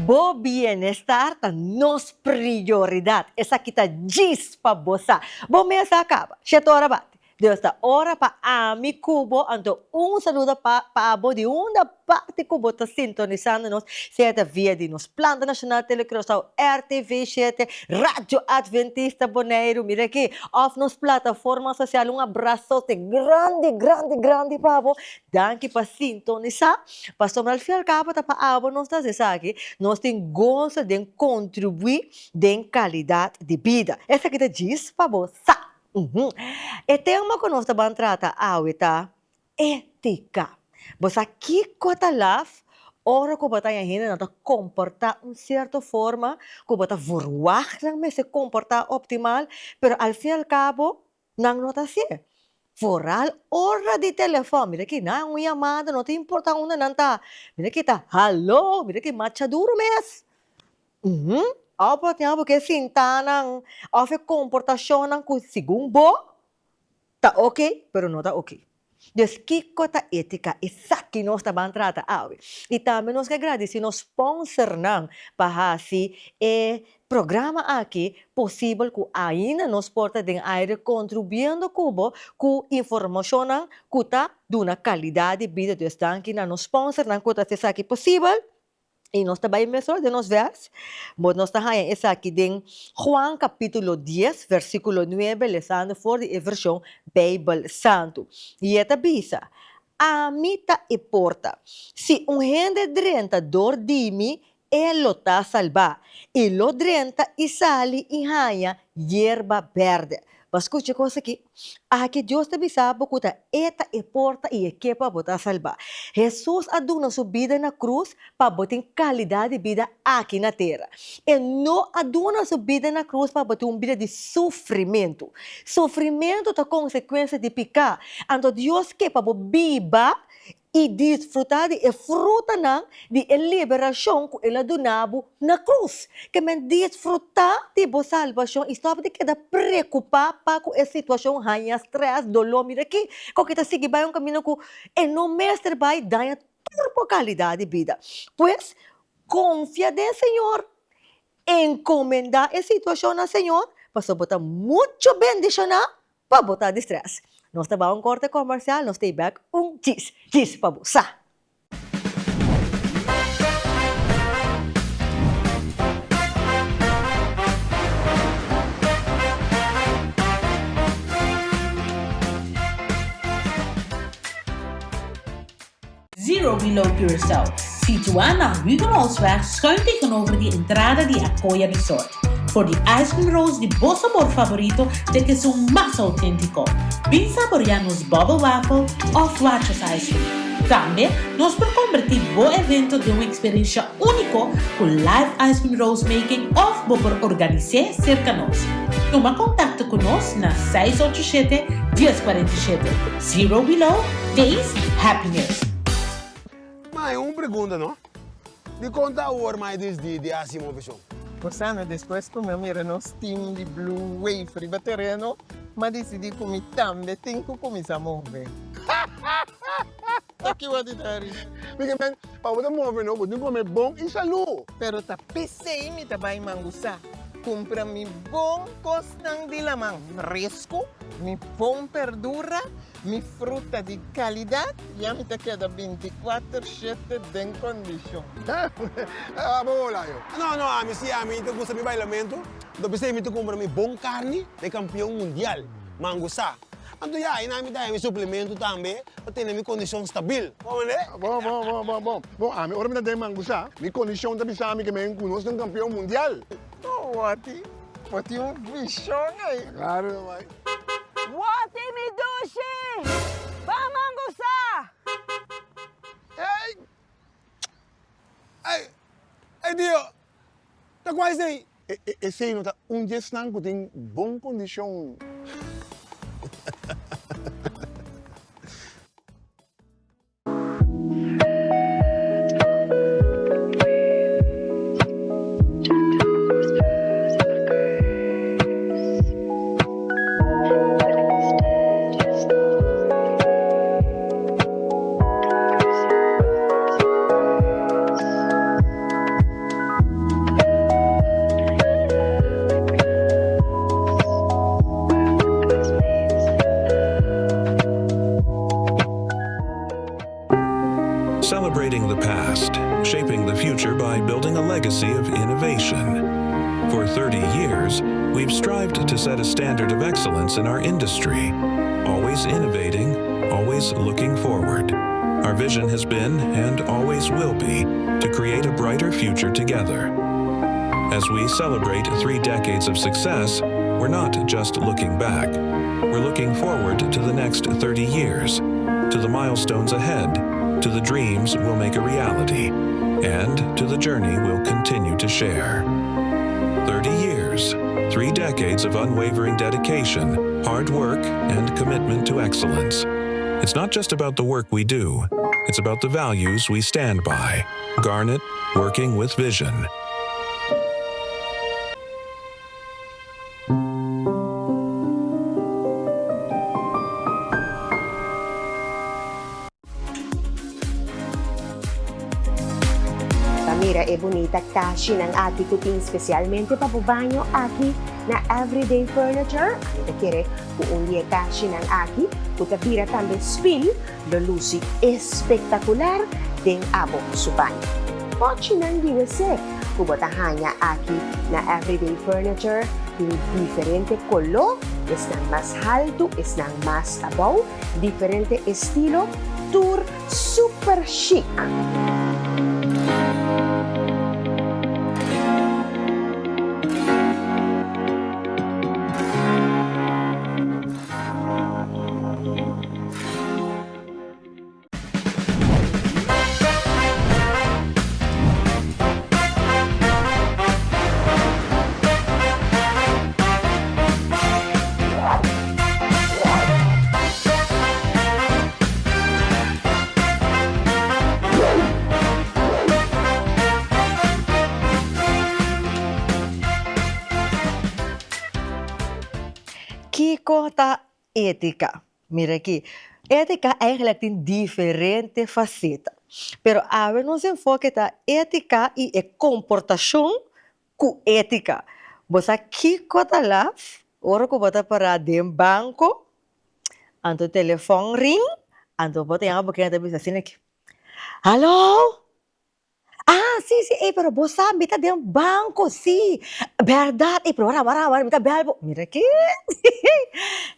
Bo bienestar ta nos prioridat. Esaki ta djis pa bo sa. Bo mes a kaba. Shete ora bati. Dios ta ora pa ami ku bo, anto un saludo pa pa bo di unda parti ku bo ta sintonisando nos, sea ta via di nos Planta Nashonal Tele Curaçao, RTV shete, Radio Adventista Boneiru, mira aki, òf nos plataforma sosial, un abrasote grandi, grandi, grandi pa bo. Danki pa sintonisá. Pasobra al fin al kabo ta pa abo nos ta hasi esaki, nos tin goso den kontribuí den kalidat di bida. Esaki ta djis pa bo sa. E tema ku nos ta ban trata awe ta étika. Bo sa kiko ta laf ora ku bo ta haña hendenan ta komportá un sierto forma ku bo ta verwagt nan mester komportá optimal, pero al fin al kabo nan no ta hasié. Foral ora di telefòn, mira ki nan un yamada no ta importá unda nan ta, mira ki ta haló, mira ki macha duru mes. Òf bo tin abo ke sintanan òf e komportashonnan ku segun bo ta oke, pero no ta oke. Dus kiko ta étika? Esaki nos ta ban trata awe. I tambe nos ke gradisí nos sponsornan pa hasi e programa aki posibel ku ainda nos por ta den aire kontribuiendo ku bo ku informashonnan ku ta duna kalidat di bida. Dus danki na nos sponsornan ku ta hasi esaki posibel. I nos ta bai mesora den nos vèrs. Bo nos ta haña esaki den Juan kapítulo dies, versíkulo nuebe, lesando for di e vershon Beibel Santu. I e ta bisa, Ami ta e porta. Si un hende drenta dor di mi, e lo ta salbá, i lo drenta i sali i haña yerba bèrdè. Bo a skucha e kos aki? Aki Dios ta bisa bo ku ta E ta e porta i E ke pa bo ta salbá. Hesus a duna su bida na krus pa bo tin kalidat di bida aki na tera. E no a duna su bida na krus pa bo tin un bida di sufrimentu. Sufrimentu ta konsekuensia di piká. Anto Dios ke pa bo biba i disfrutá di e frutanan di e liberashon ku El a duna bo na krus. Ke men disfrutá di bo salbashon i stòp di keda preokupá pa ku e situashon, haña strès, doló, mira aki, koke ta sigui bai un kaminda ku e no mester bai daña tur bo kalidat di bida. Pues, konfia den Señor, enkomendá e situashon na Señor, pasobra bo ta muchu bendishoná Pa bo ta di stress. Nos ta bai un korte komersial, nos ta bek un djis djis pa bo sa. Zero Below Curaçao, situá na Hugenholtzweg schuin tegenover di entrada di Acoya Resort. For di ice cream rolls di bo sabor favorito te kesun mas auténtiko. Bin saboreá nos bubble waffle òf Watchers ice cream. Tambe nos por kombertí bo evento den un eksperensha úniko ku live ice cream rolls making òf bo por organis'é serka nos. Tuma kontakto ku nos na seis ocho shete, dies kuarenta i shete. Zero Below, Taste Happiness. Ma e un pregunta no, dikon ta awor mai disdi di hasi moveshon? Rosana, despues ku mi a mira nos team di Blue Wave riba tereno, mi a disidí ku mi tambe tin ku kuminsá move. Ta ki wòrdu ta ri? Mi ke men, pa bo ta move no, bo tin kome bon i salú. Pero ta p'esei mi ta bai Mangusá, kumpra mi bon kosnan di laman fresku, mi bon perdura, mi fruta di kalidat, ya mi ta keda bintikuater shete den kondishon. Abo hola yo. No, no, ami si, ami ta gusta mi bailamentu, anto p'esei mi ta kumpra mi bon karni den kampion mundial, Mangusá. Anto ya, i nan mi ta haña mi suplemento tambe pa tene mi kondishon stabil. Bo mende? Bon, bon, bon, bon, bon. Bon, ami ora mi ta den Mangusá, mi kondishon ta bisa mi ke men ku nos ta un kampeon mundial. Oh, Wati, bo tin un vishon ei. Klaro no bai. Wati, mi dushi! Ban Mangusá! Ey! Ey! Ey, tio! Ta kua esei? Esei no ta un di esnan ku tin bon kondishon. the past, shaping the future by building a legacy of innovation. For 30 years, we've strived to set a standard of excellence in our industry, always innovating, always looking forward. Our vision has been, and always will be, to create a brighter future together. As we celebrate three decades of success, we're not just looking back. We're looking forward to the next 30 years, to the milestones ahead, to the dreams we'll make a reality, and to the journey we'll continue to share. 30 years, three decades of unwavering dedication, hard work, and commitment to excellence. It's not just about the work we do, it's about the values we stand by. Garnet, working with vision. Pa mira e bunita kashinan aki ku tin spesialmente pa bo baño aki na Everyday Furniture, ami ta kere ku un di e kashinan aki ku ta bira tambe spil lo lusi espektakular den abo su baño. Pochinan di wc ku bo ta haña aki na Everyday Furniture tin diferente koló, esnan mas haltu, esnan mas abou, diferente estilo, tur super chic. Kiko ta Étika. Mira aki, étika eigenlijk tin diferente faseta. Pero awe nos enfoke ta étika i e komportashon ku étika. Bo sa kiko ta laf ora ku bo ta pará den banko, anto telefòn ring, anto bo ta yama bo kende ta bisa asina aki, Haló! Ah, si, si, ey, pero bo sa mi ta den banco, si, berdad, ey, pero wara, wara, wara, mi ta bel bo, mira aki,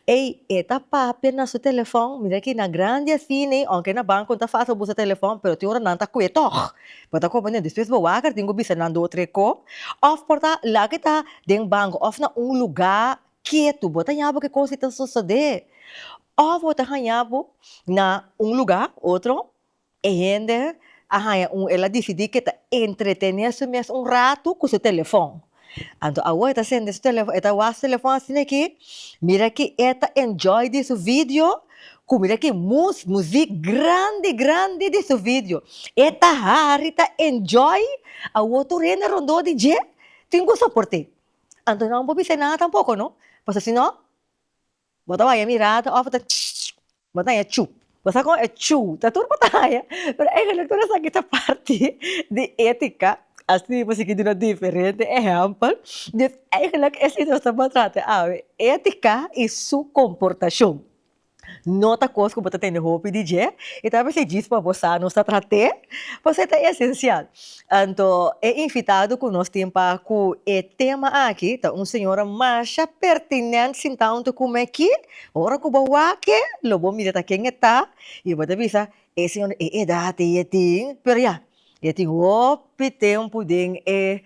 ey, e ta papia na su telefon, mira aki, na grandi asina, ey, aunke na banco no ta facil pa usa telefon, pero tin ora nan ta kue tog, bo ta comprende, despues bo waker tin ku bisa nan do otro ko, of por ta laga e ta den banco of na un luga ketu, bo ta haña bo ke kos ta sosode, of bo ta haña bo na un luga otro. E hende a haña un, el a disidí ke ta entretené su mes un ratu ku su telefòn. Anto awor e ta sende su telefòn, e ta wak su telefòn asina aki, mira ki e ta enjoy di su video, ku mira ki mus, muzik grandi grandi di su video. E ta hari, ta enjoy, awor tur hende rondó di dje tin ku soport'é. Anto nan por bisa nada tampoko no, pasobra si no, Bo ta waya mirada of bo ta bo ta haña chu. Bo sa kon e chu ta tur bo ta haña, pero eigenlijk tur esaki ta parti di etica, asina bo sigui duna diferente ehempel. Dus eigenlijk esei nos ta por trata awe, etica y su comportacion. No ta kos ku bo ta tende hopi di dje, i ta mester djis pa bo sa nos ta trat'é, pasobra e ta esensial. Anto e invitado ku nos tin pa ku e tema aki ta un señora masha pertinent sintá huntu ku mi aki. Ora ku bo wak e, lo bo mira ta ken e ta i bo ta bisa, e señora e edat ei e tin, pero ya, E tin hopi tempu den e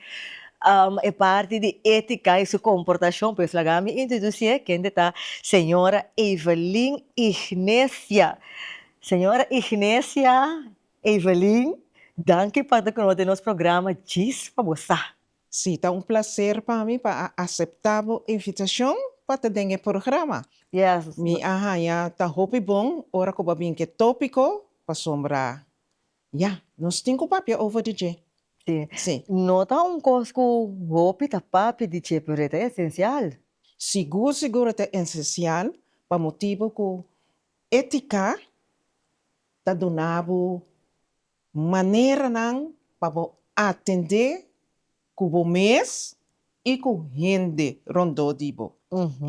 e parti di etica y su comportacion, pues laga mi introduci'e kende ta señora Evelyn Ignecia. Señora Ignecia, Evelyn, danki pa ta cu nos den nos programa Djis pa bo sa. Sí, ta un placer pa mi pa a acepta bo invitacion pa ta den e programa. Yes. Mi a haña ta hopi bon ora cu bo a bin cu e topico pasobra Ya, nos tin ku papia over di dje. Sí. Sí. No ta un kos ku hopi ta papia di dje, pero e ta esensial. Sigur sigur e ta esensial pa motibu ku étika ta duna bo maneranan pa bo atendé ku bo mes i ku hende rondó di bo.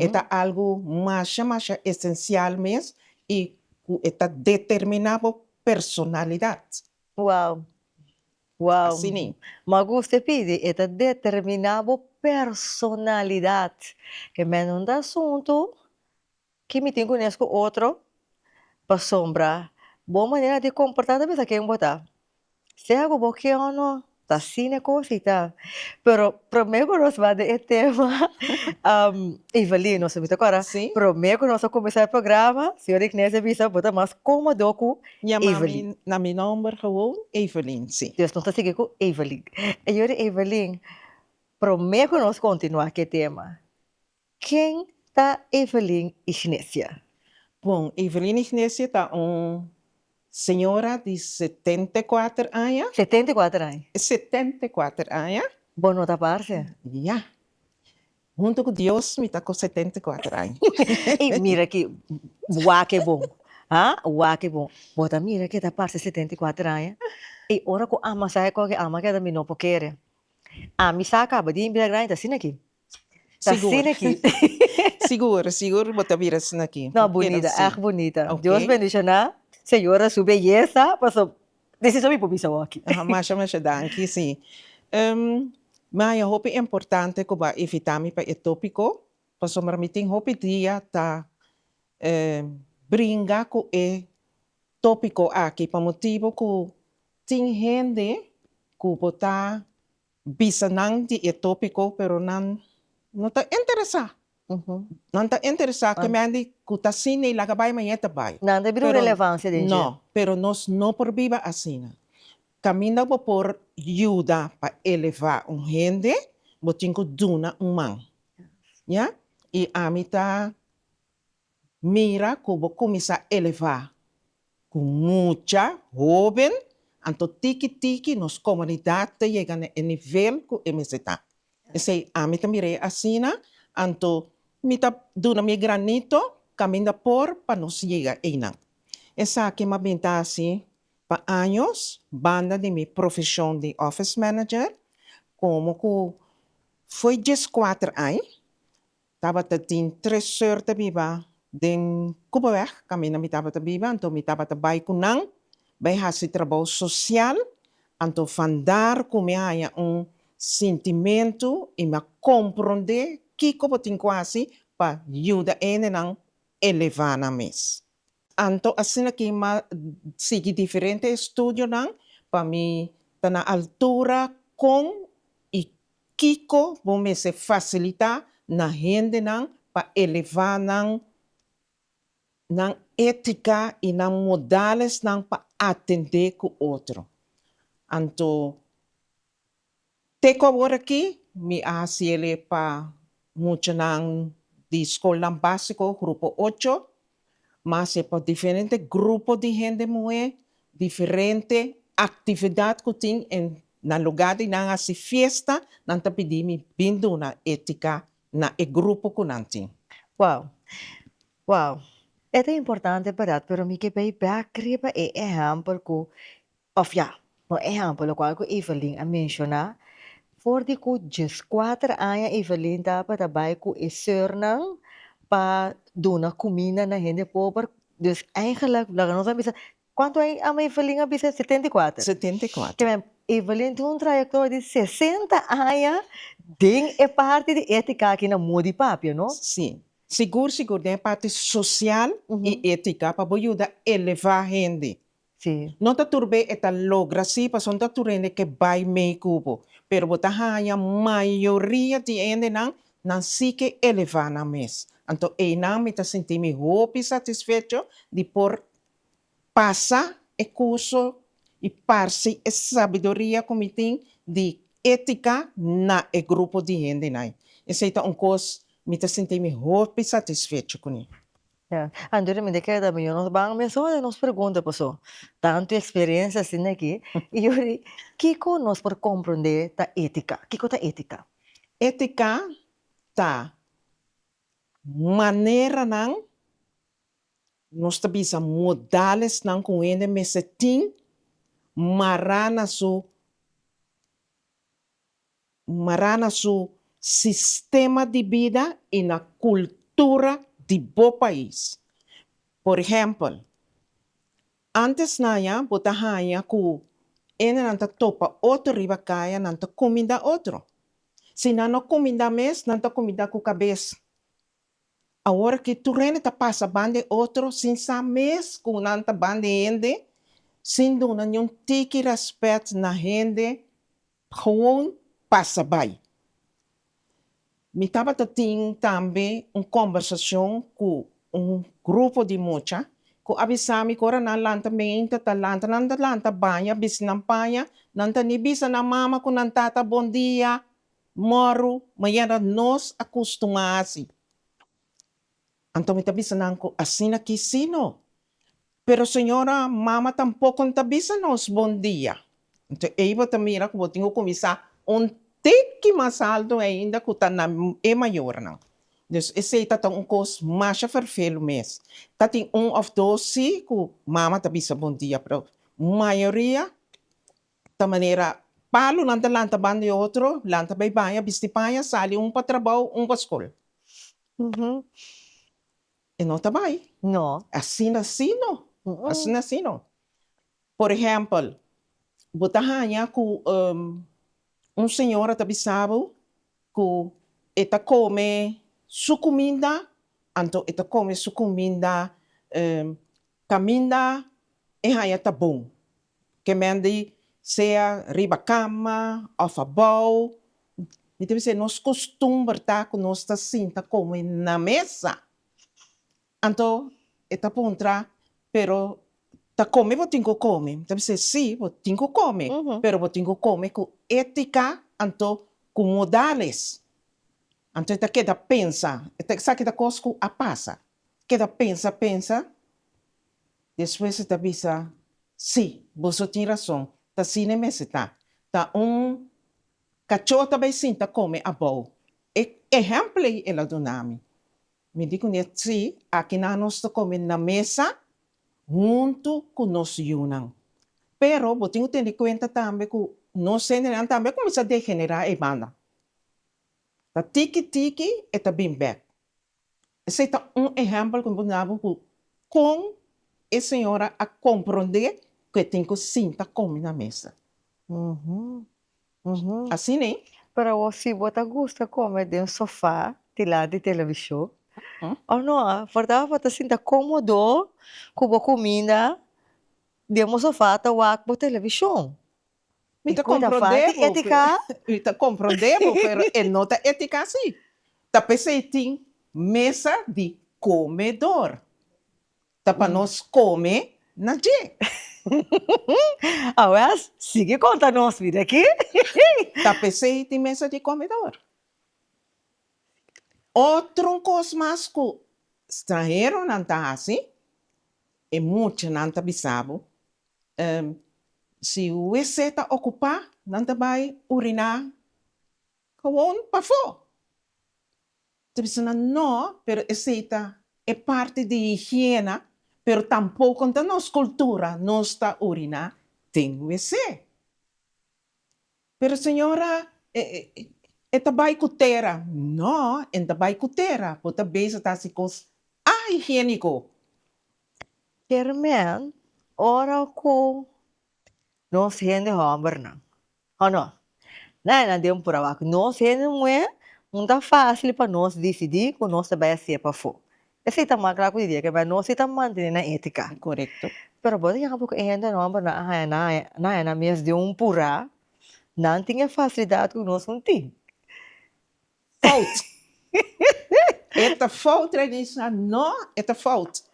E ta algu masha masha esensial mes i ku e ta determiná bo personalidat. Wow! Wow. Asina. Ma gusta e pidi, e ta determiná bo personalidat. Ke men un ta asuntu ki mi tin kunes ku otro, pasobra bo manera di komportá ta bisa ken bo ta. Sea ku bo ke o no, ta asina e kos i ta. Pero promé ku nos bai den e tema, Evelyn, nos a bisa ku ora, promé ku nos a kuminsá e programa, señor Ignacio a bisa bo ta mas kómodo ku Yama Evelyn. mi na mi nomber gewoon Evelyn, sí. Dus nos ta sigui ku Evelyn. E yori Evelyn, promé ku nos kontinuá ku e tema, ken ta Evelyn Ignesia? Bon, Evelyn Ignesia ta un señora di 74 aña. 74 aña? 74 aña. Bo no ta parse? Ya. Hunto ku Dios mi ta ku 74 aña. I mira ki wak e bon. Ha? Wak e bon. Bo ta mira ke ta parse 74 aña. I ora ku ama sa e koke ama keda mi no por kere. Ami sa kaba di bira grandi ta asina aki. Ta asina aki. Sigur, sigur bo ta bira asina aki. No, bunita, ègt bunita. Dios bendishoná señora su beyesa paso Desisho mi por bisa awor aki. Masha masha danki, si. Mi haña hopi importante ku bo a invitá mi pa e tópiko, pasobra mi tin hopi dia ta bringa ku e tópiko aki pa motibu ku tin hende ku bo ta bisa nan di e tópiko pero nan no ta interesá. Nan ta interesá ke men di ku ta asina i laga bai mañana ta bai. Nan ta bira un relevansia den dje. No, pero nos no por biba asina. Kaminda bo por yuda pa elevá un hende, bo tin ku duna un man. Ya? I ami ta Mira ku bo kuminsá elevá ku mucha hóben, anto tiki tiki nos komunidat ta yega na e nivel ku e mester ta. Esei ami ta mir'é asina, anto mi ta duna mi granito kaminda por pa nos yega einan. Esaki m'a bin ta hasi pa años banda di mi profeshon di office manager, komo ku fo'i dieskuater aña Tabata tin tres seur ta biba den Cubaweg, kaminda mi tabata biba, anto mi tabata bai ku nan bai hasi trabou sosial, anto vandar ku mi a haña un sintimentu i mi a komprondé kiko bo tin ku hasi pa yuda hendenan elevá nan mes. Anto asina ki m'a sigui diferente estudionan pa mi ta na altura kon i Kiko bo mester fasilitá na hendenan pa elevá nan nan étika i nan modalesnan pa atendé ku otro? Anto te ku awor aki mi a hasi el'e pa muchanan di skolnan básiko, grupo ocho, Mas e pa diferente grupo di hende muhé, diferente aktividat ku tin en na lugá di nan hasi fiesta, nan ta pidi mi bin duna étika na e grupo ku nan tin. Wow. Wow. E ta importante bèrdat, pero mi ke bay bèk riba e ehèmpel ku Of ya, un ehèmpel lokual ku Evelyn a menshoná, for di ku dieskuater aña Evelyn tabata bai ku e seurnan pa duna kuminda na hende pober, dus eigenlijk laga nos a bisa, kuantu aña ama Evelyn a bisa? 74. 74. Ke men Evelyn tin un trayektoria di 60 aña den e parti di étika aki na Modi Papia, no? Sí, sigur sigur den e parti sosial i étika pa bo yuda elevá hende. Sí. No ta tur be e ta logra sí, pasobra no ta tur hende ke bai mei ku bo, pero bo ta haña mayoria di e hendenan, nan sí ke elevá nan mes. Anto einan mi ta sinti mi hopi satisfecho di por pasa e kurso i parsi e sabiduria ku mi tin di étika na e grupo di hendenan. Esei ta un kos mi ta sinti mi hopi satisfecho kuné. Ya, anto mi ta keda mi yo nos ban mesora den nos pregunta paso tantu experiencia asina aki y yo di kiko nos por comprende ta etica? Kiko ta etica? Etica ta maneranan, nos ta bisa modalesnan ku un hende mester tin mará na su Mará na su sistema di bida i na kultura di bo pais. Por ehèmpel, ántes naña bo ta haña ku Hendenan ta topa otro riba kaya, nan ta kuminda otro. Si nan no kuminda mes, nan ta kuminda ku kabes. Awor ki tur hende ta pasa banda e otro sin sa mes ku nan ta banda e hende, sin duna niun tiki rèspèt na hende, gewoon pasa bai. Mi tabata tin tambe un kòmbersashon ku un grupo di mucha ku a bisa mi ku ora nan lanta meinta ta lanta nan ta lanta baña bisti nan paña, nan ta ni bisa nan mama ku nan tata bon dia. Mòru, mañana nos a kustumá hasi. Anto mi ta bisa nan ku asina ki sí no. Pero señora, mama tampoko no ta bisa nos bon dia. Anto ei bo ta mira ku bo tin ku kuminsá un tiki mas altu ainda ku ta na e mayornan. Dus esei ta ta un kos masha ferfelu mes. Ta tin un òf dos sí ku mama ta bisa bon dia, pero mayoria Ta manera palunan ta lanta banda di otro, lanta bai baña, bisti paña, sali un pa trabou, un pa skol. E no ta bai. No. Asina si no. Asina si no. Por ehèmpel, bo ta haña ku un señora ta bisa bo ku e ta kome su kuminda, anto e ta kome su kuminda kaminda e haña ta bon. Ke men di sea riba kama òf abou. Mi ta bisa nos kustumber ta ku nos ta sinta kome na mesa. Anto e ta puntra, pero ta kome bo tin ku kome? Mi ta bisa si, bo tin ku kome, pero bo tin ku kome ku étika anto ku modales. Anto e ta keda pensa, esaki ta kos ku a pasa. Keda pensa pensa. Despues e ta bisa, Sí, boso tin rason, ta asina e mester ta. Ta un kachó ta bai sinta kome abou. E ehèmpel ei el a duna mi. Mi di kuné, Sí, akinan nos ta kome na mesa huntu ku nos yunan. Pero bo tin ku tene kuenta tambe ku nos hendenan tambe a kuminsá degenerá ei banda. Ta tiki tiki e ta bin bèk. Esei ta un ehèmpel ku mi por duna bo ku kon e señora a komprondé ku e tin ku sinta kome na mesa. Asina ei. Pero awor si bo ta gusta kome den sofá dilanti televishon òf no, por ta bo ta sinta kómodo ku bo kuminda den bo sofá ta wak bo televishon. Mi ta comprende bo, mi ta comprende bo, pero e no ta etica si. Ta p'esey tin mesa di comedor. Ta pa nos come na dje. Awel, sigui conta nos, mira aki. Ta p'esey tin mesa di comedor. Otro cos mas cu stranheronan ta haci, e muchanan ta bisa bo, Si wc ta okupá, nan ta bai uriná gewoon pafó. Ta bisa nan no, pero esei ta e parti di higiena, pero tampoko ta nos kultura, nos ta uriná den wc. Pero señora, e ta bai ku tera. No, e no ta bai ku tera. Bo ta bezig ta hasi kos ahigiéniko. Kermen, ora ku nos hende hòmbernan, ò no, nan nan den pura wak, nos hende muhé no ta fásil pa nos disidí ku nos ta bai hasié pafó. Esei ta mas kla ku di dia, kermen nos si ta mantené nan étika. Korekto. Pero bo ta yama ku e hende hòmbernan a haña nan a haña nan mes den un purá, nan tin e fasilidat ku nos no tin. Fout. E ta fout, Renisa. No, e ta fout.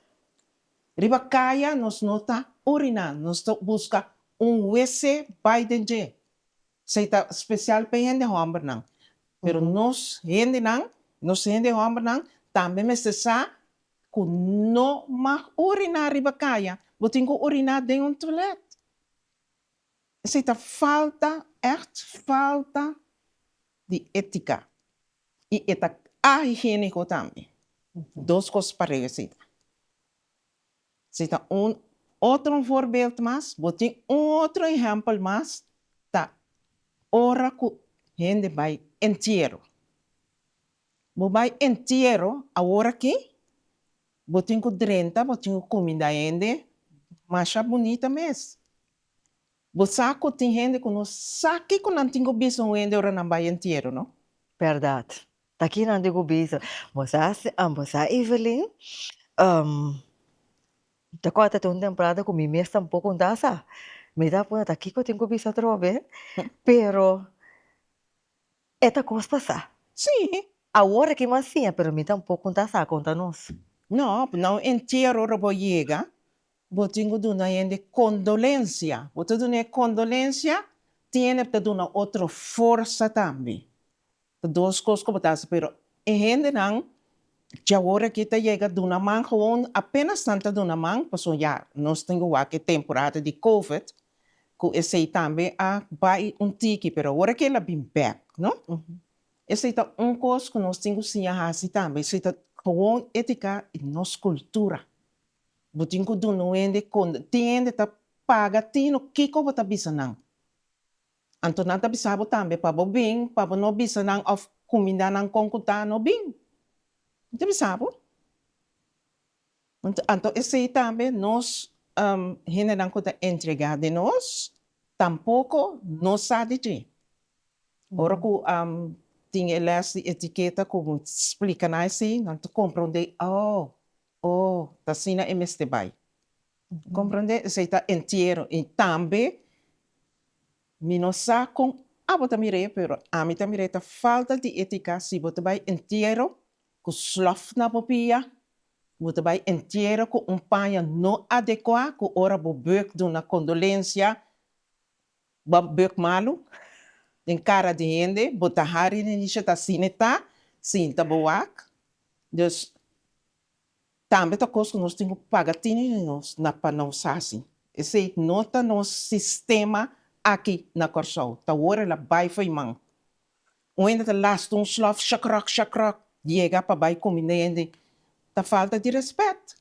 Riba kaya nos no ta uriná, nos ta buska un wc bai den dje. Esei ta spesial pa e hende hòmbernan. Pero nos hendenan, nos hende hòmbernan tambe mester sa ku no mag uriná riba kaya. Bo tin ku uriná den un toilet. Esei ta falta, ègt falta di étika. I e ta ahigiéniko tambe. Dos kos pareu esei ta. Esei ta un otro voorbeeld mas. Bo tin un otro ehèmpel mas, ta ora ku hende bai entiero. Bo bai entiero aworakí, bo tin ku drenta, bo tin ku kuminda hende masha bunita mes. Bo sa ku tin hende ku no sa kiko nan tin ku bisa un hende ora nan bai entiero, no? Bèrdat. Ta ki nan tin ku bisa. Bo sa, bo sa Evelyn, ta kòrda ta un temporada ku mi mes tampoko no ta sa. Mi ta puntra ta kiko tin ku bisa atrobe, pero e ta kos pa sa. Sí. Awor aki mi a siña, pero mi tampoko no ta sa konta nos. No, na un entiero ora bo yega, Bo tin ku duna hende kondolensia. Bo ta duna e kondolensia, tin hende ta duna otro forsa tambe. Ta dos kos ku bo ta hasi, pero e hendenan djawor aki ta yega duna man gewoon apenas nan ta duna man, pasobra ya nos tin ku wak e temporada di covid ku esei tambe a bai un tiki, pero awor aki el a bin bèk, no? Esei ta un kos ku nos tin ku siña hasi tambe, esei ta gewoon etika di nos kultura. Bo tin ku duna un hende konta. Tin hende ta paga tino kiko bo ta bisa nan. Anto nan ta bisa bo tambe pa bo bin, pa bo no bisa nan òf kuminda nan kon ku ta, no bin. Nan ta bisa bo. Anto esei tambe nos hendenan ku ta entregá den nos tampoko no sa di dje. Ora ku tin e lès di etiketa ku bo splika nan esei, nan ta komprondé, oh, Oh, ta asina e mester bai. Comprende? Esei ta entiero. I tambe mi no sa con abo ta mir'é, pero ami ta mir'é ta falta di etica si bo ta bai entiero cu slof na bo pia, bo ta bai entiero cu un paña no adecua cu ora bo buk duna condolencia, bo buk malu den cara di hende, bo ta hari Renisha ta asina e ta, sinta bo wak. Dus tambe ta kos ku nos tin ku paga tini di nos na pa nos hasi. Esei no ta nos sistema aki na Kòrsou. Ta wor el a bai fo'i man. Un hende ta lasta un slòf shakròk shakròk yega pa bai kuminda hende. Ta falta di rèspèt.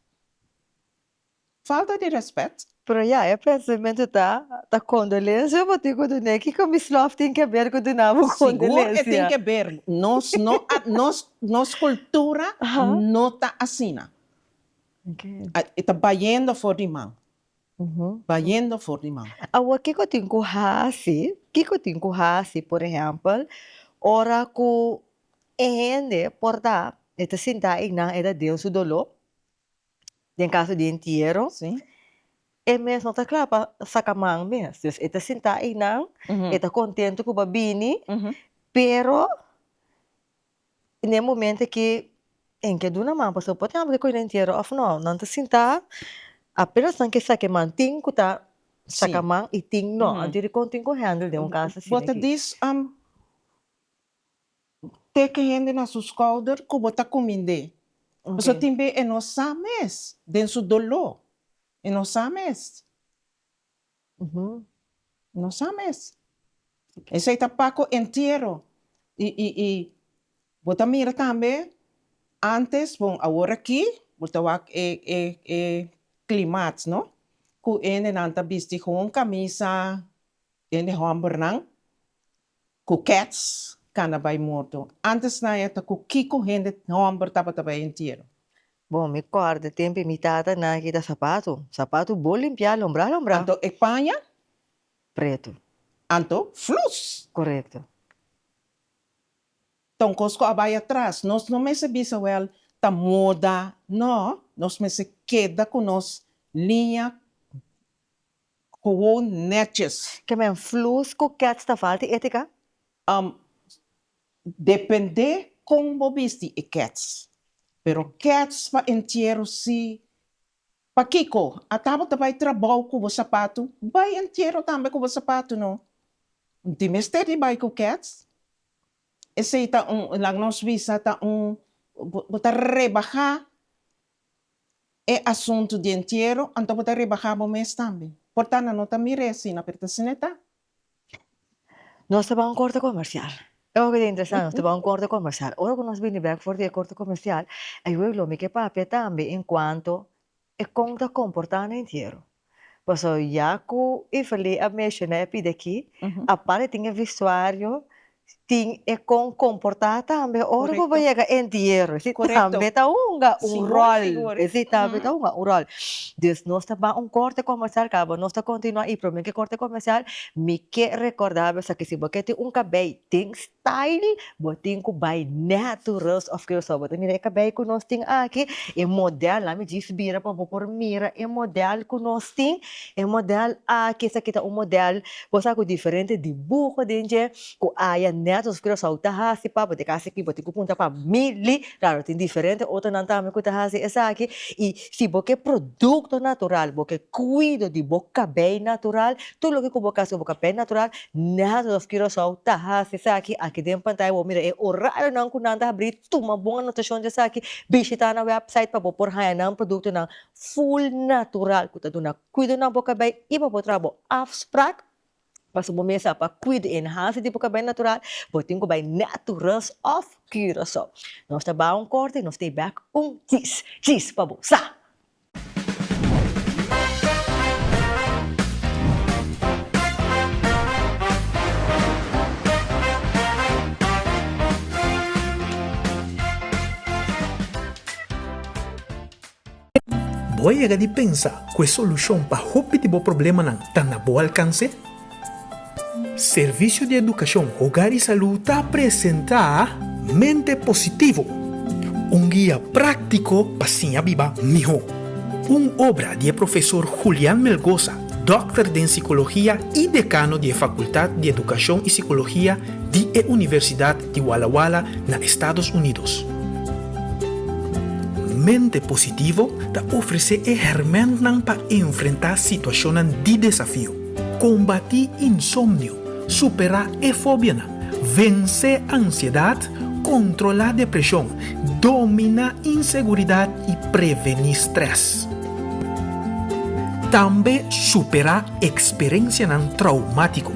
Falta di respet. Pero ya, e pensamentu ta, ta kondolensia bo tin ku dun'é. Kiko mi slof tin ke ber ku duna bo Sigur e tin kondolensia? ke ber. Nos no a, nos, nos kultura no ta asina. E ta bayendo for di man. Bayendo for di man. Awor kiko tin ku hasi, kiko tin ku hasi, por ehèmpel, ora ku e hende por ta, e ta sinta einan, e ta den su doló, Den kaso di entiero, e mes no ta kla pa saka man mes. Dus e ta sintá einan, e ta kontentu ku bo a bini, pero na e momento ki e ke duna man pasobra por tempu ke kohe na entiero òf no, nan ta sintá apenas nan ke saka e man, tin ku ta saka man i tin no. Anto dikon tin ku handle den un kaso asina Bo ta aki? dis Teke hende na su skouder ku bo ta kumind'é. Pasobra tin be e no sa mes, den su doló, e no sa mes. E no sa mes. Esei ta pa ku entiero. I, i, i bo ta mira tambe antes, bon, awor aki bo ta wak e, e, e klimaat, no? Ku hendenan ta bisti gewoon kamisa, hende hòmbernan. Ku kèts kana bai morto. Antes nan e ta ku kiko hende hòmber tabata bai entiero. Bon, mi kòrda tempu mi tata nan kita sapatu. Sapatu bon limpiá, lombrá lombrá. Anto e paña? Pretu. Anto flus. Korekto. Ta un kos ku a bai atras. Nos no mester bisa wèl ta moda. No, nos mester keda ku nos liña Gewoon netjes. Ke men flus ku kèts ta falta di étika? Dependé kon bo bisti e kèts. Pero kèts pa entiero si. Pakiko? Ata bo ta bai trabou ku bo sapatu? Bai entiero tambe ku bo sapatu no. N tin mester di bai ku kèts. Esei ta un, laga nos bisa, ta un, bo ta rebahá E asuntu di entiero, anto bo ta rebahá bo mes tambe. Por ta nan no ta mir'é asina, pero ta asina e ta. Nos ta bai un korte komersial. E hopi ta interesante, nos ta bai un korte komersial. Ora ku nos bini bèk for di e korte komersial, ayuda lo mi ke papia tambe en kuanto e kon ta komportá na entiero. Pasobra ya ku Iverly a menshoná e pida aki, aparte tin e vestuario. Tin e kon komportá tambe ora ku bo yega entiero. Esei Korekto. tambe ta hunga un Sigur, ròl. sigur. Esei tambe ta hunga un ròl. Dus nos ta ban un korte komersial kaba nos ta kontinuá i promé ku e korte komersial mi ke rekordá bo esaki si bo ke tin un kabei den style bo tin ku bai Naturals of Curaçao. Bo ta mira e kabei ku nos tin aki e modèl laat mi djis bira pa bo por mira e modèl ku nos tin. E modèl aki esaki ta un modèl bo sa ku diferente dibuho den dje. Ku aya nèt nos Curaçao ta hasi pa bo ta hasi ki bo tin ku punta pa mili, klaro tin diferente otronan tambe ku ta hasi esaki i si bo ke produkto natural bo ke kuido di bo kabei natural tur loke ku bo ke hasi ku bo kabei natural nèt nos Curaçao ta hasi esaki aki den pantaya bo mira e orarionan ku nan ta habri tuma bon anotashon di esaki bishita nan wèpsait pa bo por haña nan produktonan ful natural ku ta duna kuido na bo kabei i pa bo traha bo afsprak. Pasobra bo mester pa cuida y enhance di bo cabello natural, bo tin cu bay Naturals of Curaçao. Nos ta baha un corte y nos ta bek un chis chis pa bo sa! Bo a yega di pensa ku e solushon pa hopi di bo problemanan ta na bo alkanse? Servisio di Edukashon Hogar i Salú ta presentá Mente Positivo, un guia práktiko pa siña biba mihó. Un obra di e profesor Julian Melgoza, dòkter den sikologia i dekano di e Fakultat di Edukashon i Sikologia di e Universidat di Walla Walla na Estados Unidos. Mente Positivo ta ofresé e hèrmèntnan pa enfrentá situashonnan di desafio, kombatí insomnio, superá e fobianan, vensé ansiedat, kontrolá depreshon, dominá inseguridat i prevení strès. Tambe superá eksperensianan traumátiko.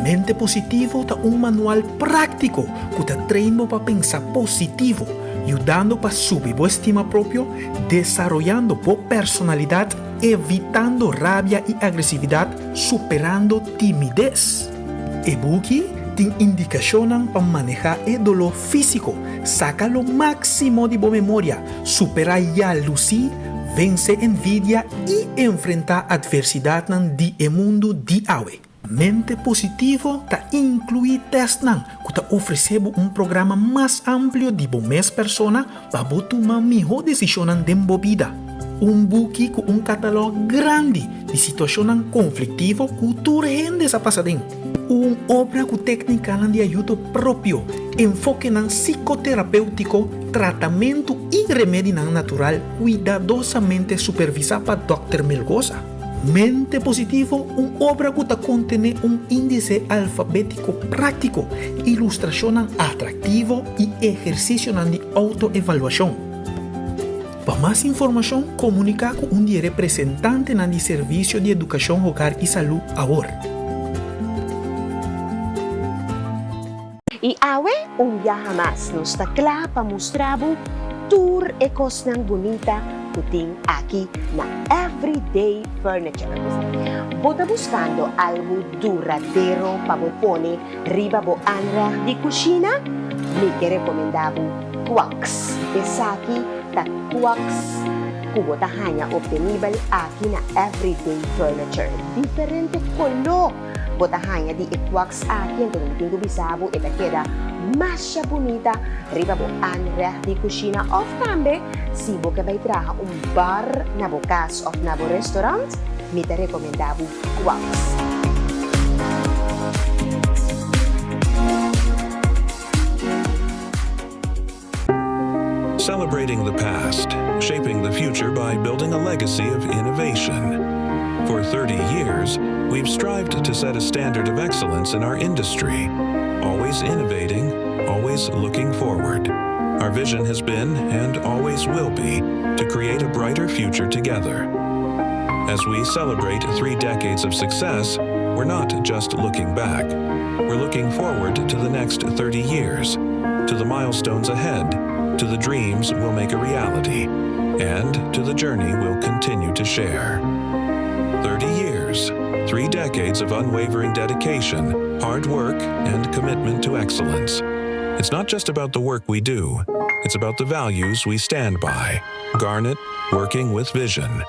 Mente Positivo ta un manual práktiko ku ta train bo pa pensa positivo, yudando pa subi bo estima propio, desaroyando bo personalidat, evitando rabia i agresividat, superando timides. E buki tin indikashonnan pa manehá e doló físiko, saka lo máksimo di bo memoria, superá yalusí, vense envidia i enfrentá atversidatnan di e mundu di awe. Mente Positivo ta inkluí tèstnan ku ta ofresé bo un programa mas amplio di bo mes persona pa bo tuma mihó desishonnan den bo bida. Un buki ku un katalòg grandi di situashonnan konfliktivo ku tur hende sa pasa den. Un obra ku téknikanan di ayudo propio, enfokenan sikoterapéutiko, tratamentu i remedinan natural kuidadosamente supervisá pa Dòkter Melgoza. Mente Positivo, un obra ku ta kontené un índise alfabétiko práktiko, ilustrashonnan atraktivo i ehersisionan di outoevaluashon. Pa mas informashon, komuniká ku un di e representantenan di Servisio di Edukashon Hogar i Salú awor. I awe, un biaha mas, nos ta kla pa mustra bo tur e kosnan bunita ku tin aki na Everyday Furniture. Bo ta buskando algu duradero pa bo pone riba bo aanrecht di kushina? Mi ke rekomendá bo Quax. Esaki ta Quax ku bo ta haña optenibel aki na Everyday Furniture. Diferente koló! Bo ta haña di e kwaks aki anto mi tin ku bisa bo e ta keda masha bunita riba bo aanrecht di kushina òf tambe si bo ke bai traha un bar na bo kas òf na bo restaurant mi ta rekomendá bo kwaks. Celebrating the past, shaping the future by building a legacy of innovation. For 30 years, we've strived to set a standard of excellence in our industry, always innovating, always looking forward. Our vision has been, and always will be, to create a brighter future together. As we celebrate three decades of success, we're not just looking back. We're looking forward to the next 30 years, to the milestones ahead, to the dreams we'll make a reality, and to the journey we'll continue to share. 30 years, three decades of unwavering dedication, hard work, and commitment to excellence. It's not just about the work we do, it's about the values we stand by. Garnet, working with vision.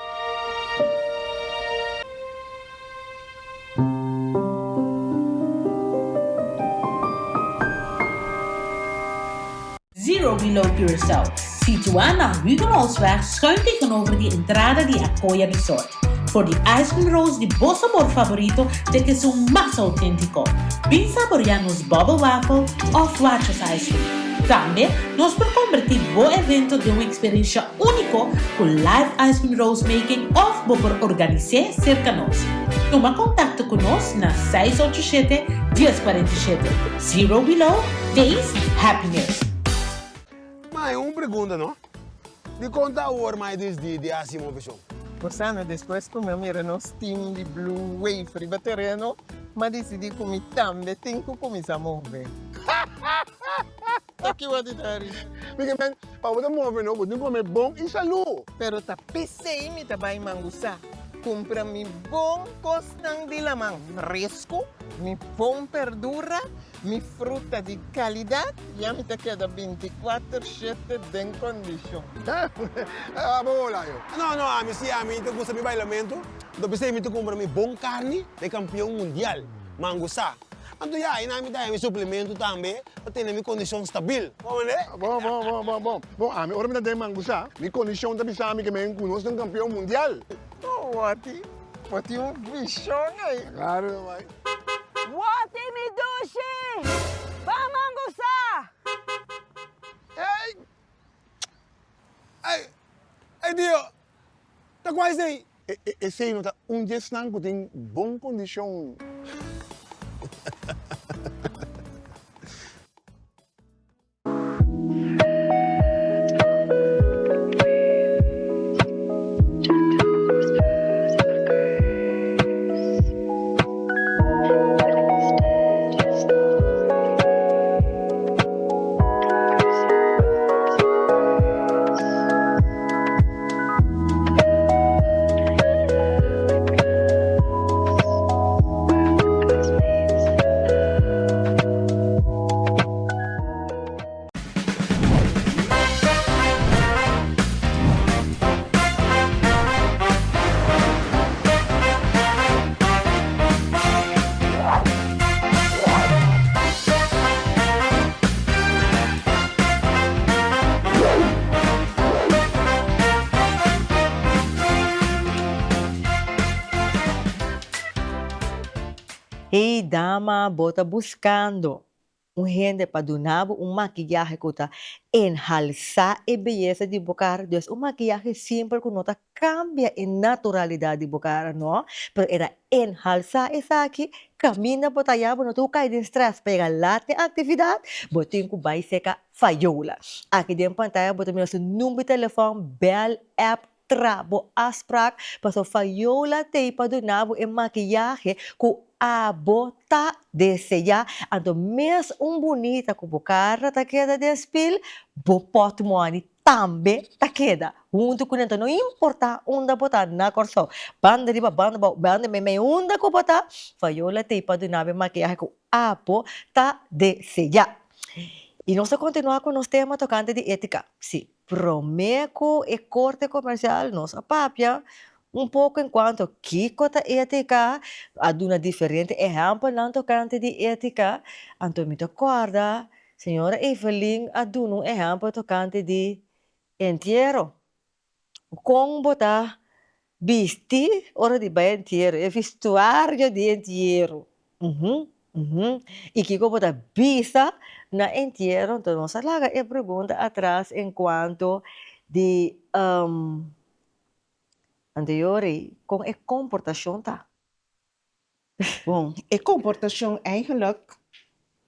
Zero Below Curaçao, situá na Hugenholtzweg schuin tegenover di entrada di Acoya Resort. For di ice cream rolls di bo sabor favorito te ku esun mas auténtiko. Bin saboreá nos bubble waffle òf wachos ice cream. Tambe nos por kombertí bo evento den un eksperensha úniko ku live ice cream rolls making òf bo por organis'é serka nos. Tuma kontakto ku nos na 687 1047. Zero Below, Taste Happiness. Mai, un pregunta no. Dikon ta awor mai disdi di hasi moveshon? Rosana, despues ku mi a mira nos team di Blue Wave riba tereno, m'a disidí ku mi tambe tin ku kuminsá move. Ta kiwa di ta ri? Mi ke men, pa bo ta move no, bo tin kome bon i salú. Pero ta p'esei mi ta bai Mangusá, kumpra mi bon kosnan di laman fresku, mi bon perdura, Mi fruta di calidad ya mi ta keda binticuater shete den condicion. Abo hola yo. No no ami si ami ta gusta mi bailamento anto p'esei mi ta cumpra mi bon carni de campeon mundial mangusa anto ya aina mi ta haña mi suplemento tambe pa tene mi condicion stabil bo mende. Bon bon bon bon bon bon ami ora mi ta den mangusa mi condicion ta bisa mi ke men cu nos ta un campeon mundial. Oh wati bo tin un vision ey. Claro no bai. Woti mi dushi! Ban mangusa! Ey! Ey! Ey Dio! Ta kua esey? Esey no ta un di esnan ku tin bon kondishon. Hey dama bo ta buscando un hende pa duna bo un makiyahe ku ta enhalsá e beyesa di bo kara, dus un makiyahe simpel ku no ta kambia e naturalidat di bo kara no, pero e ta enhalsá esaki, kaminda bo ta ya bo no tin ku kai den strès pa yega lat den aktividat, bo tin ku bai seka Fayola. Aki den pantaya bo ta mira su number di telefòn, bèl, app, Tra bo afspraak paso Fayola t'ei pa duna bo e makiyahe ku abo ta deseá. Anto mes un bunita ku bo kara ta keda den spil, bo pòtmòni tambe ta keda huntu kuné. Anto no importá unda bo ta na Kòrsou, banda riba, banda abou, banda meimei, unda ku bo ta, Fayola t'ei pa duna bo e makiyahe ku abo ta deseá. I nos ta kontinuá ku nos tema tokante di étika. Sí. Promé ku e korte komersial nos a papia un poko enkuanto kiko ta étika, a duna diferente ehèmpelnan tokante di étika. Anto mi ta kòrda señora Evelyn a duna un ehèmpel tokante di entiero. Kon bo ta bisti ora di bai entiero, e vestuario di entiero. Uhu, uhu. I kiko bo ta bisa na entiero? Enton nos a laga e pregunta atras enkuanto di anterior ei, kon e komportashon ta? Bon, e komportashon eigenlijk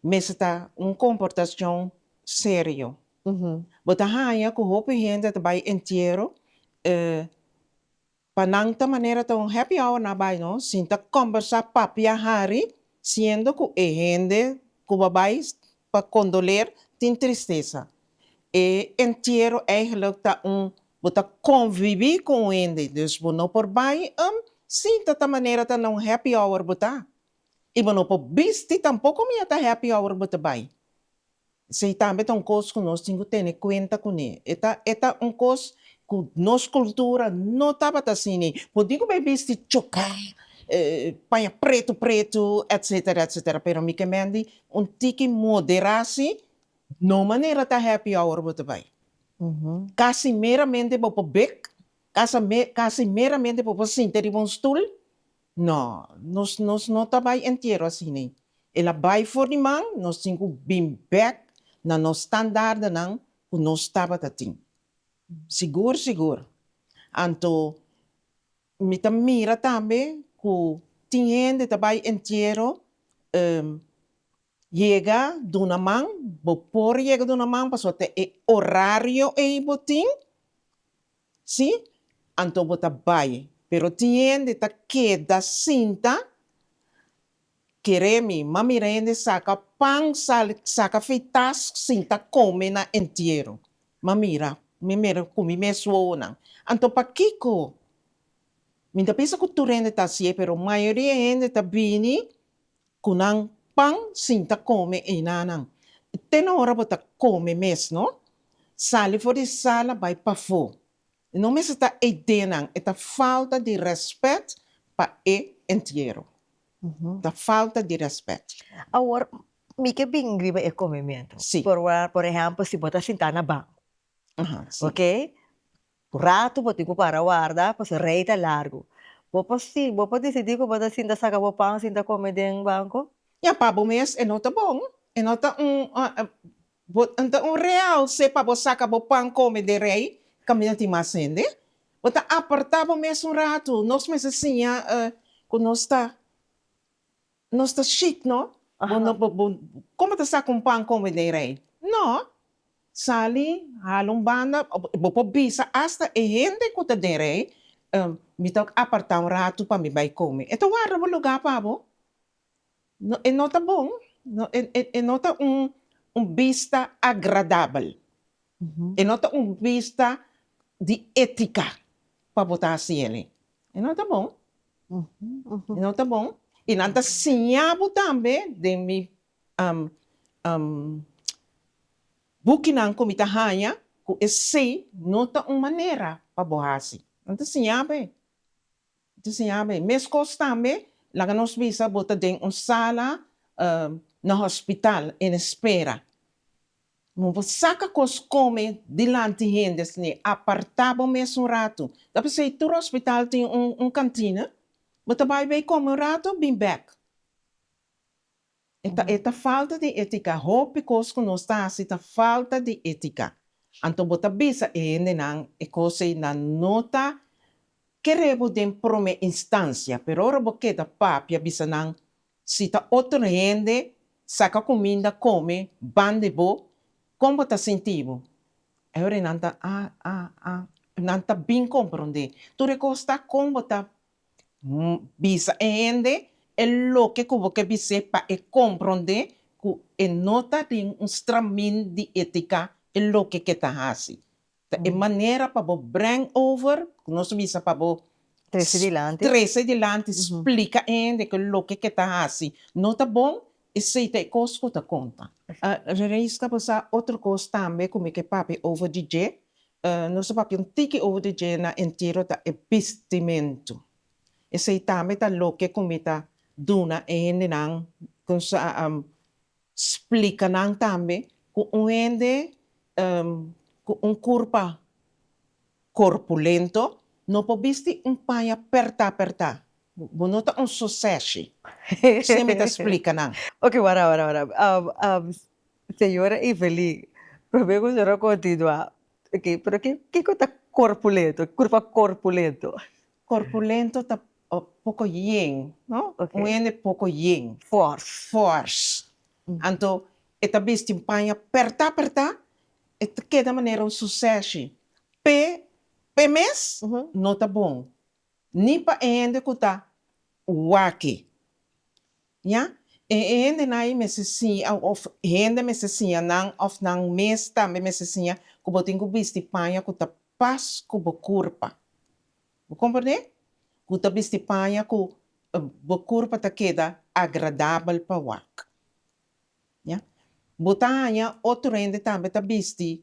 mester ta un komportashon serio. Bo ta haña ku hopi hende ta bai entiero, pa nan ta manera ta un happy hour nan a bai no, sinta kombersá, papia, hari, siendo ku e hende ku bo a bai pa kondoler tin tristesa. E entiero eigenlijk ta un, bo ta konvibí ku un hende, dus bo no por bai. Sinta ta manera ta na un happy hour bo ta. I bo no por bisti tampoko mi a ta happy hour bo ta bai. Esei tambe ta un kos ku nos tin ku tene kuenta kuné. E ta e ta un kos ku nos kultura no tabata asina. Bo tin ku bai bisti choká, paña pretu pretu, etsetera etsetera. Pero mi ke men di un tiki moderá si, no manera ta happy hour bo ta bai. Kasi meramente bo por bek, kasa kasi meramente bo por sinta riba un stul, No, nos nos no ta bai entiero asina. El a bai for di man, nos tin ku bin bèk na nos standaardenan ku nos tabata tin. Sigur sigur. Anto mi ta mira tambe ku tin hende ta bai entiero yega duna man, bo por yega duna man pasobra ta e orario ei bo tin, Sí, anto bo ta bai. Pero tin hende ta keda sinta, Kere mi, m'a mira hende saka pan, saka feitas sinta kome na entiero. M'a mira, mi mira ku mi mes wowonan. Anto pakiko? Mi ta bisa ku tur hende ta hasié, pero mayoria hende ta bini ku nan pan sinta kome einanan. Te na ora bo ta kome mes no, sali for di sala bai pafó. No mester ta eidenan, e ta falta di rèspèt pa e entiero. Ta falta di rèspèt. Awor, mi ke bin riba e komementu. Si. Por por ehèmpel, si bo ta sintá na banko, Aha, si. oke? Un ratu bo tin ku para warda pasobra rei ta largu. Bo por si bo por disidí ku bo ta sinta saka bo pan sinta kome den banko? Ya pa bo mes e no ta bon, e no ta un bo ta un realse pa bo saka bo pan kome den rei kaminda tin mas hende. Bo ta apartá bo mes un ratu. Nos mester siña ku nos ta Nos ta shit no. Bo no bo bo como ta saca un pan come den rey? No. Sali hala un banda bo por bisa hasta e hende cu ta den rey mi ta aparta un rato pa mi bay come. E ta warda bo lugar pa bo. No e no ta bon. No e e no ta un un bista agradabel. E no ta un bista di etica pa bo ta haci el'e. E no ta bon. E no ta bon. I nan ta siña bo tambe den mi bukinan ku mi ta haña ku esei no ta un manera pa bo hasi. Nan ta siña bo e. Nan ta siña bo e. Meskos tambe laga nos bisa bo ta den un sala na hospital en espera. No bo saka kos kome dilanti hende asina, apartá bo mes un ratu. Ta p'esei tur hospital tin un un kantina, bo ta bai bay kome un ratu, bin bèk. E ta e ta falta di étika, hopi kos ku nos ta hasi ta falta di étika. Anto bo ta bisa e hendenan e kos ei nan no ta kere bo den promé instansia, pero ora bo keda papia bisa nan Si ta otro hende saka kuminda kome ban di bo, kon bo ta sinti bo? E ora nan ta ah, ah, ah, nan ta bin komprondé. Tur e kos ta kon bo ta bisa e hende e loke ku bo ke bis'é pa e komprondé ku e no ta den un stramin di etika e loke ke ta hasi. Ta e manera pa bo breng over, ku nos ta bisa pa bo Trese dilanti. trese dilanti, splika e hende ku loke ke ta hasi no ta bon, esei ta e kos ku ta konta. Rereis ta pasá otro kos tambe ku mi ke papia over di dje, nos ta papia un tiki over di dje na entiero ta e bistimentu. Esei tambe ta loke ku mi ta duna e hendenan ku sa Splika nan tambe ku un hende ku un kurpa korpulento no por bisti un paña pertá pertá. Bo no ta un soseshi. Esei mi ta splika nan. Ok, wara, wara, wara. Señora Evelyn, prome ku señora kontinuá, ok, pero kiko ta korpulento, kurpa korpulento? Korpulento ta poko yen, no? Un hende poko yen. Fòrs. Fòrs. Anto e ta bisti un paña pèrtá pèrtá, e ta keda manera un susèshi. P'e p'e mes no ta bon, ni pa e hende ku ta wak e. Ya? E e hendenan ei mester siña òf hende mester siña nan òf nan mes tambe mester siña ku bo tin ku bisti paña ku ta pas ku bo kurpa. Bo komprendé? ku ta bisti paña ku bo kurpa ta keda agradabel pa wak. Ya. Bo ta haña otro hende tambe ta bisti,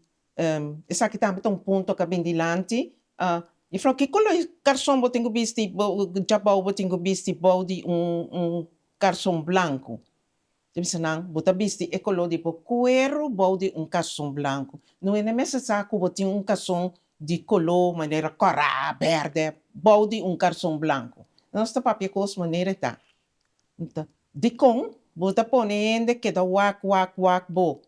esaki tambe ta un punto ku a bin dilanti, Juffrouw ki koló karson bo tin ku bisti djabou bo tin ku bisti bou di un un karson blanku? Ta bisa nan, bo ta bisti e koló di bo kueru bou di un karson blanku. No hende mester sa ku bo tin un karson di koló manera kòrá, bèrdè bou di un karson blanku. Nos ta papia kos manera e ta. Nta, dikon bo ta pone hende keda wak wak wak bo?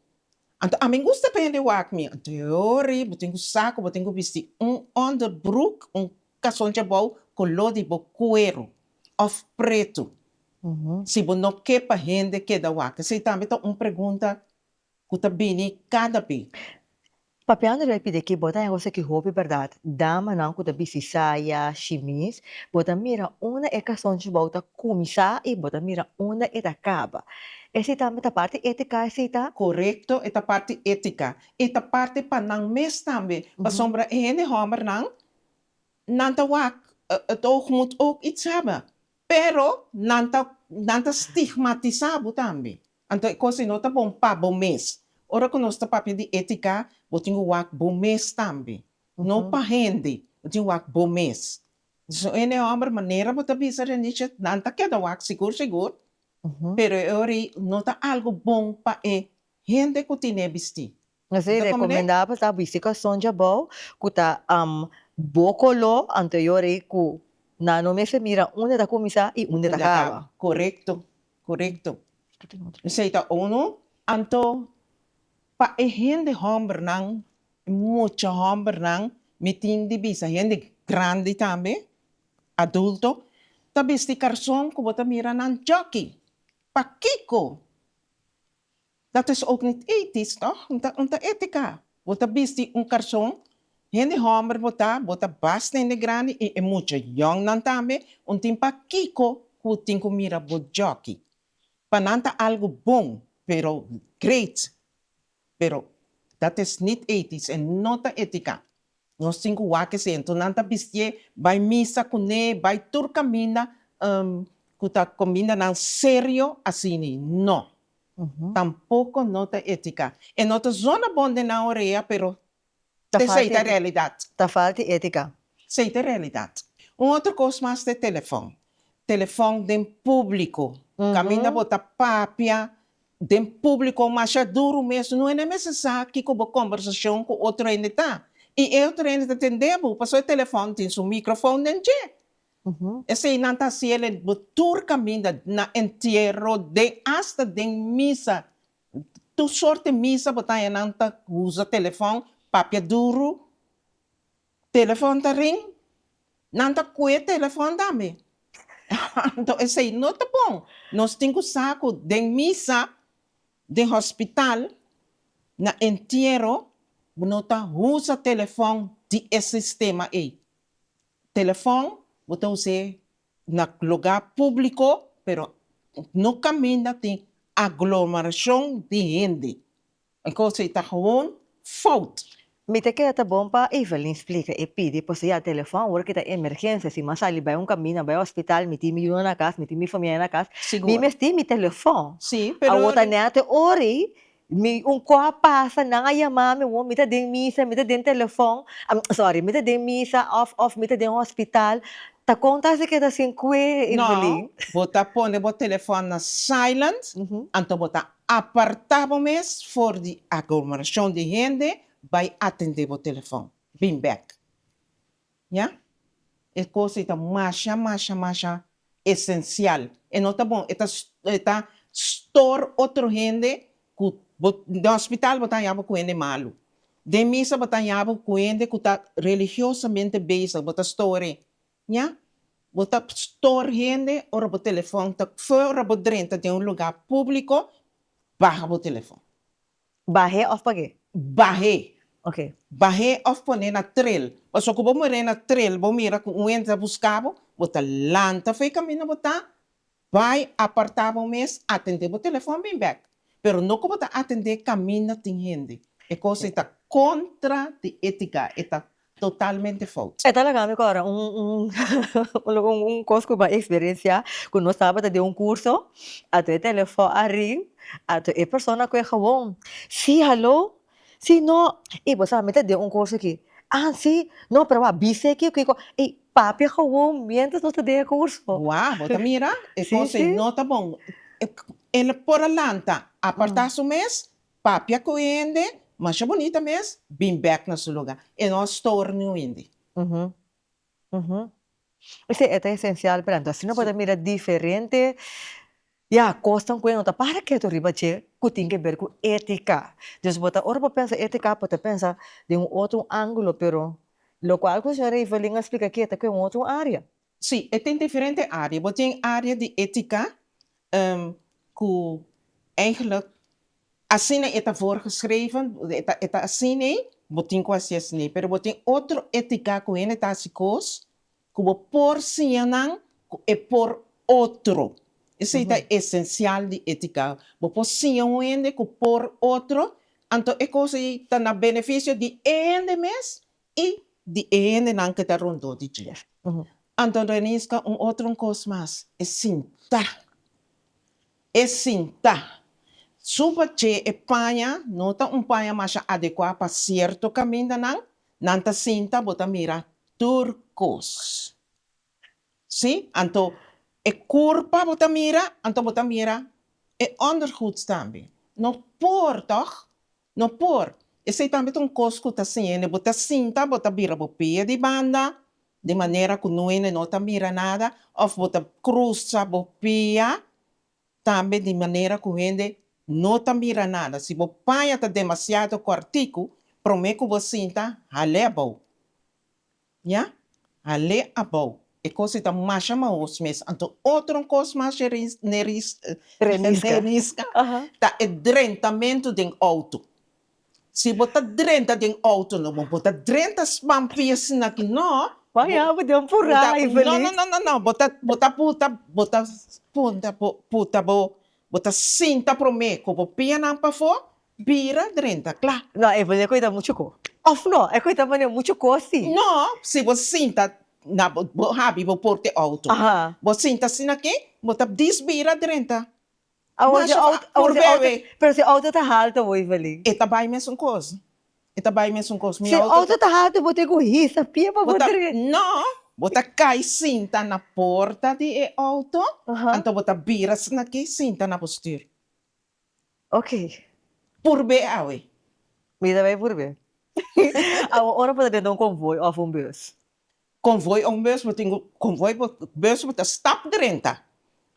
Anto ami gusta pa hende wak mi. Anto e ora bo tin ku sa ku bo tin ku bisti un onderbroek, un kasonchi abou koló di bo kueru òf pretu. Si bo no ke pa hende keda wak. Esei tambe ta un pregunta ku ta bini kada be. Papiando riba e pida aki, bo ta haña cosa ki hopi bèrdat. Damanan ku ta bisti saya, shimis, bo ta mira unda e kasonchi bou ta kuminsá i bo ta mira unda e ta kaba. Esei tambe ta parti étika esei ta? Korekto, e ta parti étika. E ta parti pa nan mes tambe, pasobra e hende hòmbernan, nan ta wak, het oog moet ook iets hebben. Pero nan ta nan ta stigmatisá bo tambe. Anto e kos ei no ta bon pa bo mes. Ora ku nos ta papia di étika, bo tin ku wak bo mes tambe. No pa hende, bo tin ku wak bo mes. So hende hòmber manera bo ta bisa Renisha, nan ta keda wak sigur sigur, pero e ora ei no ta algu bon pa e hende ku tine bistí. Esei rekomendabel ta bisti karson djabou ku ta bo koló, anto e ora ei ku nan no mester mira unda ta kuminsá i unda ta kaba. Korekto, korekto. Esei ta unu. Anto pa e hende hòmbernan, e mucha hòmbernan, mi tin di bisa hende grandi tambe, adulto, ta bisti karson ku bo ta mira nan djòki. Pakiko? Dat is ook niet ethisch, toch? Un ta, un ta etica. Bo ta bisti un karson, hende hòmber bo ta, bo ta basta hende grandi i e mucha yòngnan tambe, un tin pakiko ku tin ku mira bo djòki. Pa nan ta algu bon, pero great, pero dat is niet ethisch, e no ta etica. Nos tin ku wak esei, enton nan ta bistié bai misa kuné, bai tur kaminda ku ta kamindanan serio asini. No. Tampoko no ta étika. E no ta zona bon den nan orea, pero esei ta realidat. Ta falta étika. Esei ta realidat. Un otro kos mas ta e telefòn. Telefòn den públiko. Kaminda bo ta papia den públiko masha duru mes. No hende mester sa kiko bo kombersashon ku otro hende ta. I e otro hende ta tende bo, pasobra e telefòn tin su mikrofòn den dje. Esei nan ta hasi el bo tur kaminda, na entiero, den asta den misa. Tur sorte misa bo ta haña nan ta usa telefòn, papia duru, telefòn ta ring, nan ta kue telefòn tambe. Anto esei no ta bon. Nos tin ku sa ku den misa, den hospital, na entiero, bo no ta usa telefòn di e sistema ei. Telefòn bo ta us'é na lugá públiko, pero no kaminda tin aglomerashon di hende. E kos ei ta gewoon fout. Mi ta keda ta bon pa Evelyn splika e pidi pasobra ya telefòn awor ki ta emergensia si mi a sali bai un kaminda bai hospital mi tin mi yunan na kas mi tin mi famia na kas mi mester mi telefòn awor ta nèt e ora ei Mi un ko a pasa, nan a yama mi, wou mi ta den misa, mi ta den telefon, sorry, mi ta den misa of of mi ta den hospital, ta kon ta hasi keda sin kue, No, Evelyn? bo ta pone bo telefon na silent, anto bo ta aparta bo mes for di aglomerashon di hende, bai atende bo telefon, bin bek. Ya. E kos ei ta masha, masha, masha esensial. E no ta bon, e ta e ta stor otro hende ku bo den hospital bo ta haña bo ku hende malu. Den misa bo ta haña bo ku hende ku ta religiosamente bezig, bo ta stor e. Ya. Bo ta stor hende ora bo telefòn ta ora bo drenta den un lugá públiko, baha bo telefòn. Bah'é òf pag'é? Bah'é. Ok. Bah'é òf pon'é na trel. Pasobra ku bo mor'é na trel, bo mira ku un hende ta buska bo, bo ta lanta for e kaminda bo ta, bai apartá bo mes, atendé bo telefòn bin bèk. Pero no ku bo ta atendé kaminda tin hende. E kos ei ta kontra di étika, e ta. Totalmente fout. E ta laga mi kòrda un un un kos ku mi a eksperensiá ku nos tabata den un kurso, anto e telefòn a ring, anto e persona ku e gewon, sí haló, sí no, i bo sa mi ta den un kurso aki, ah sí, no pero wak bisa aki kiko, i papia gewon miéntras nos ta den e kurso. Wak, bo ta mira, e kos ei no ta bon. El por a lanta, apartá su mes, Papia ku hende, masha bunita mes, bin bek na su luga. E no a stoor niun hende. Esei e ta esensial pero anto asina bo ta mira diferente, ya, kosnan ku e no ta para ketu riba dje ku tin ke ber ku etika. Dus bo ta ora bo pensa etika bo ta pensa den un otro angulo pero lokual ku señora Evelyn a splika aki e ta ku e un otro area. Sí, e tin diferente area. Bo tin area di etika ku eigenlijk asina e ta voorgeschreven, e ta e ta asina ei, bo tin ku hasi asina ei. Pero bo tin otro etika ku hende ta hasi kos ku bo por siña nan ku e por otro. Esei ta esensial di etika. Bo por siña un hende ku por otro, anto e kos ei ta na benefisio di e hende mes i di e hendenan ku ta rondó di dje. Anto Reniska un otro un kos mas, e sinta. E sinta. Suba dje e paña no ta un paña masha adekuá pa sierto kamindanan, nan ta sinta bo ta mira tur kos. Sí, anto e kurpa bo ta mira, anto bo ta mira e ondergoed tambe. No por tòg? No por. Esei tambe ta un kos ku ta siña hende. Bo ta sinta, bo ta bira bo pia di banda, di manera ku no hende no ta mira nada, òf bo ta krusa bo pia tambe di manera ku hende no ta mira nada. Si bo paña ta demasiado kòrtiku, promé ku bo sinta, hal'é abou. Ya, hal'é abou. E kos ei ta masha mahos mes. Anto otro kos mas Neriska, ta e drentamentu den outo. Si bo ta drenta den outo no bo ta drenta span pia asina aki no. Bo ya bo den purá infeliz. No no no no bo ta bo ta puta bo ta punta puta bo bo ta sinta promé ku bo pianan pafó Bira drenta kla. No, e manera ku e ta muchu ko. Òf no, e ku e ta manera muchu ko si. No, si bo sinta na bo bo habi bo porta e outo. Bo sinta asina aki, bo ta dis bira drenta. Awor si outo, awor si outo, pero si outo ta haltu awor Evelyn. E ta bai mesun kos. E ta bai mesun kos. Mi outo. Si outo ta haltu bo tin ku hisa pia pa bo drenta. No, bo ta kai sinta na porta di e outo, anto bo ta bira asina aki sinta na bo stuur. Ok. Purbe awe. Mi ta bay purbe. Awe ora bo ta drenta un konvoi of un bus? Konvoi of un bus bo tin ku konvoi bo bus bo ta stap drenta.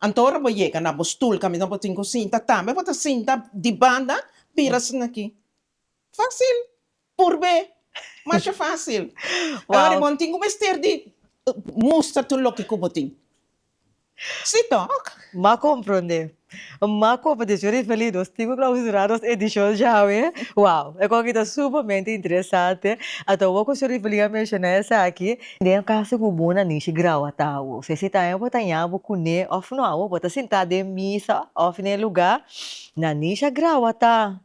Anto ora bo yega na bo stul kaminda bo tin ku sinta tambe bo ta sinta di banda bira asina aki. Fácil. Purbe. Masha fácil. Awor bo no tin ku mester di mustra tur loke ku bo tin. Sí tòg? M'a komprondé. M'a komprondé. Señor Evelyn, nos tin ku klausurá nos edishon djawe. Wow! E kos aki ta sumamente interesante. Anto awor ku señor Evelyn a menshoná esaki, den kaso ku bo na nishi grawa ta awo, si esei tambe bo ta ña bo kuné òf no, awor bo ta sintá den misa òf den e lugá, na nishi a grawa ta.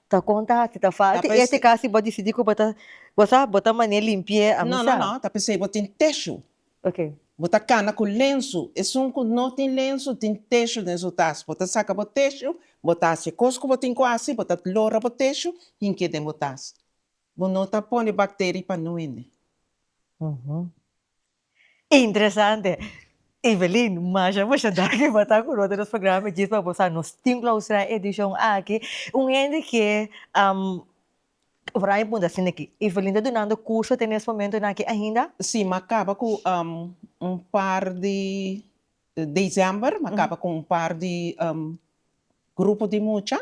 Ta konta si ta falta i ete kasi bo a disidi ku bo ta bo sa bo ta manera limpi'é a mi No, sa. no, no, ta p'esei bo tin teshu. Ok. Bo ta kana ku lensu. Esun ku no tin lensu tin teshu den su tas. Bo ta saka bo teshu, bo ta hasi e kos ku bo tin ku hasi, bo ta lora bo teshu, hink'é den bo tas. Bo no ta pone bakteri pa nuende. Interesante. Evelyn, masha masha danki pa ta ku nos den nos programa djis pa bo sa nos tin clausura e edishon aki. Un hende ke por a mi puntra asina aki, Evelyn ta dunando kurso te nes momentonan aki ainda? Si, m'a kaba ku un par di december, m'a kaba ku un par di grupo di mucha,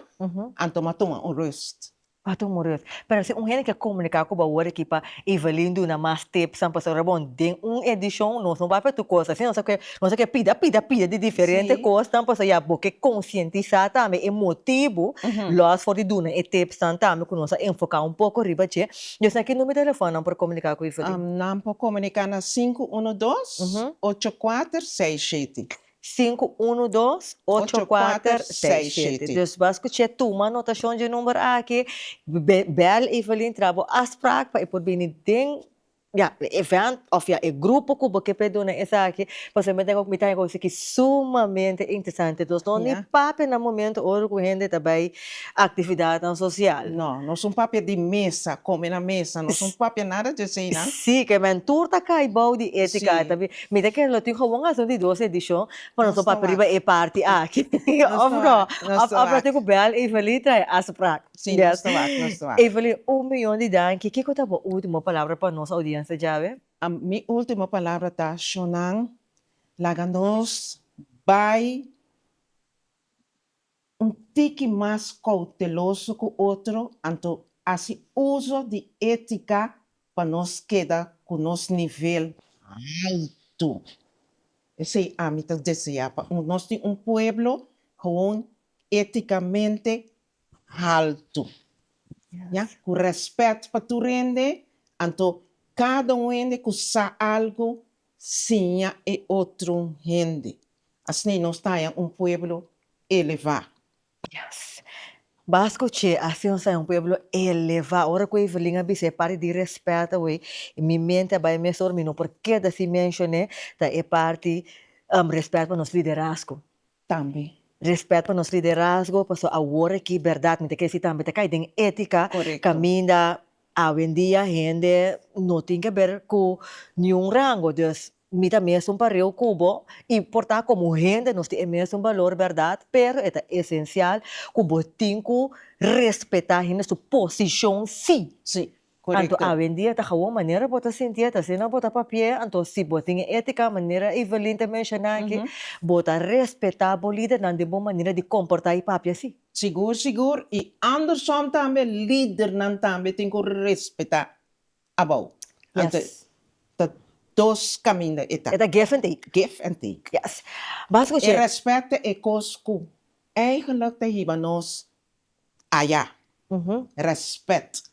anto m'a tuma un rust. Pa tuma rust. Pero si un hende ke komuniká ku bo awor aki pa Evelyn duna mas tipsnan pasobra bon den un edishon nos no papia tur kos asina nos a ke nos a ke pida pida pida di diferente kosnan pasobra ya bo ke konsientisá tambe e motibu lòs for di duna e tipsnan tambe ku nos a enfoká un poko riba dje. Nos na ki numero telefòn nan por komuniká ku Evelyn? Nan por komuniká na sinku uno dos, ocho kuater, seis shete. Sinku unu dos ocho kuater seis shete. Dus bo a skuch'é tuma anotashon dje number aki, bèl Evelyn, traha bo afsprak pa e por bini den. Ya, e event of ya e grupo ku bo ke pe duna esaki, pasobra mi ta mi ta haña esaki sumamente interesante. Dus no ni papia na momento ora ku hende ta bai aktividatnan sosial. No, nos un papia di mesa, kome na mesa, nos un papia nada di eseinan. Sí, ke men tur ta kai bou di etika. Ta mi ta kere lo tin gewoon hasi un di dos edishon pa nos por papia riba e parti aki. Of no? Of nos tin ku bèl Evelyn trae afsprak. Sí, nos ta wak, nos ta wak. Evelyn, un miyon di danki. Kiko ta bo ultimo palabra pa nos audiencia djawe? Mi ultimo palabra ta, Shonan, laga nos bai un tiki mas kouteloso ku otro, anto hasi uso di étika pa nos keda ku nos nivel haltu. Esei ami ta deseá, pa nos tin un pueblo gewoon étikamente haltu. Ya, ku rèspèt pa tur hende, anto kada un hende ku sa algu siña e otro hende. Asina nos ta haña un pueblo elevá. Yes. Ba skuch'é, asina nos ta haña un pueblo elevá. Ora ku Evelyn a bisa e parti di rèspèt awey, mi mente a bai mesora, mi no por keda sin menshon'é, ta e parti rèspèt pa nos liderazgo. Tambe. Respet pa nos liderazgo, paso awor aki berdad mi ta kere si tambe ta kai den etica, caminda awendia hende no tin ke ber cu niun rango, dus mi ta mesun pareu cu bo y por ta como hende nos tin e mesun balor berdad, pero e ta esencial cu bo tin cu respeta hende su posicion si. Si, Anto awendia ta gewoon manera bo ta sintié, ta asina bo ta papié, anto si bo tin e étika manera Evelyn ta menshoná aki, bo ta respetá bo lidernan den bo manera di komportá i papia si. Sigur sigur i andersom tambe lidernan tambe tin ku respetá abou. Anto ta dos kaminda e ta. E ta give and take. Give and take. Yes. Bas ku E rèspèt ta e kos ku eigenlijk ta hiba nos Aya. Respet.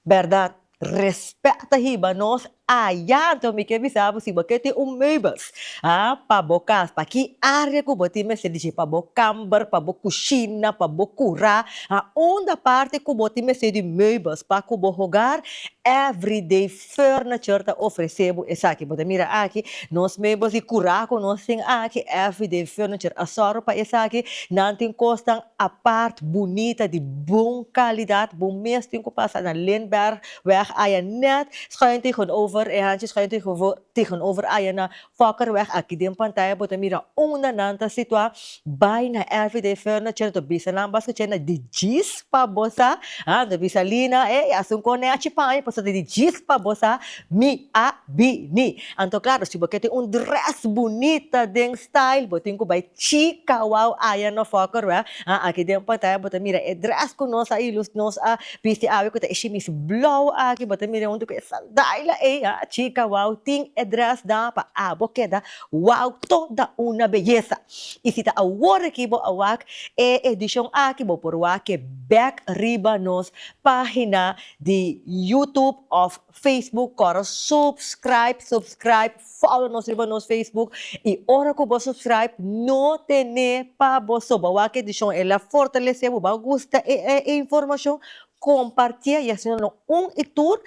Bèrdat, respet ta hiba nos aya. Anto mi ke bisa bo, si bo ke tin un meubels, ha, pa bo kas, pa ki área ku bo tin mester di dje, pa bo kamber, pa bo kushina, pa bo kurá, ha, unda parti ku bo tin mester di meubels pa ku bo hogar, Everyday Furniture ta ofresé bo esaki. Bo ta mira aki, nos meubels di kurá ku nos tin aki, Everyday Furniture a sòru pa esaki. Nan tin kosnan apart, bunita, di bon kalidat. Bo mes tin ku pasa na Lindberghweg aya nèt schuin tegenover, e hanchi schuin tegenover aya na Fokkerweg. Aki den pantaya bo ta mira unda nan ta situá. Bai na Everyday Furniture, ta bisa nan bas kuch'e na di djis pa bo sa. Ha, ta bisa Lina, ey, hasi un konechi pa mi, pasobra di djis pa bo sa mi a bini. Anto klaro, si bo ke tin un dress bunita den style, bo tin ku bai Chica Wow aya na Fokkerweg. Ha, aki den pantaya bo ta mira e dress ku nos a ilus, nos a bisti awe ku ta e shimis blou aki, bo ta mira huntu ku e sandaila ey. Ha, Chica Wow tin e dress dan pa abo keda Wow toda una beyesa! I si ta awor aki bo a wak e edishon aki bo por wak e bek riba nos pagina di YouTube of Facebook kòrda subscribe subscribe follow nos riba nos Facebook i ora ku bo subscribe no tene pa bo so bo wak e edishon el a fortalese bo bo a gusta e e informashon Kompartié i asina no un i tur,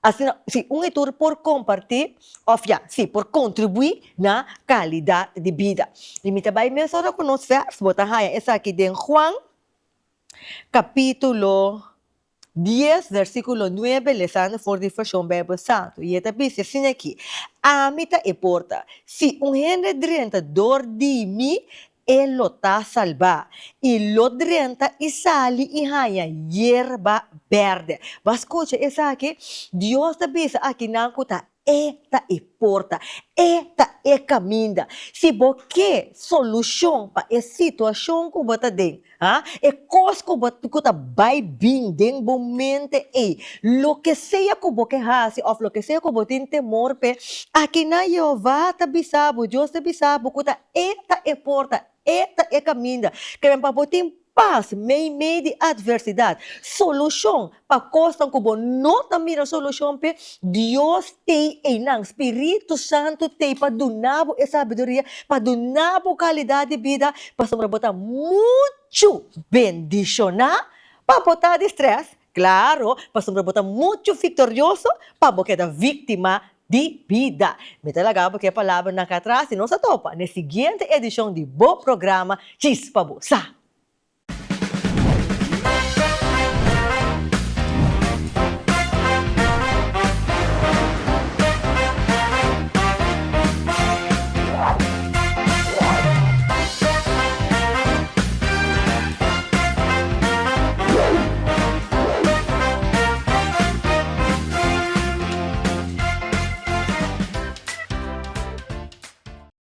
asina si un i tur por kompartí òf ya, si por kontribuí na kalidat di bida. I mi ta bai mesora ku nos vèrs, bo ta haña esaki den Juan kapítulo dies versíkulo nuebe, lesando for di Vershon Beibel Santu. I e ta bisa asina aki, Ami ta e porta, si un hende drenta dor di mi, E lo ta salbá, i lo drenta i sali i haña yerba bèrdè. Bo a skucha esaki? Dios ta bisa akinan ku ta E ta e porta, E ta e kaminda. Si bo ke solushon pa e situashon ku bo ta den, ha, e kos ku bo ku ta bai bin den bo mente ei, loke sea ku bo ke hasi òf loke sea ku bo tin temor p'e, akinan Jehová ta bisa bo, Dios ta bisa bo ku ta E ta e porta, E ta e kaminda. Keren pa bo tin pas meimei di atversidat, solushon pa kosnan ku bo no ta mira solushon p'e, Dios t'ei einan. Spiritu Santu t'ei pa duna bo e sabiduria, pa duna bo kalidat di bida, pasobra bo ta muchu bendishoná pa bo ta di strès. Claro, pasobra bo ta muchu victorioso pa bo keda víctima di bida. Mi ta laga bo ku e palabranan akí atras i nos a topa na e siguiente edishon di bo programa Chispa Bo Sa.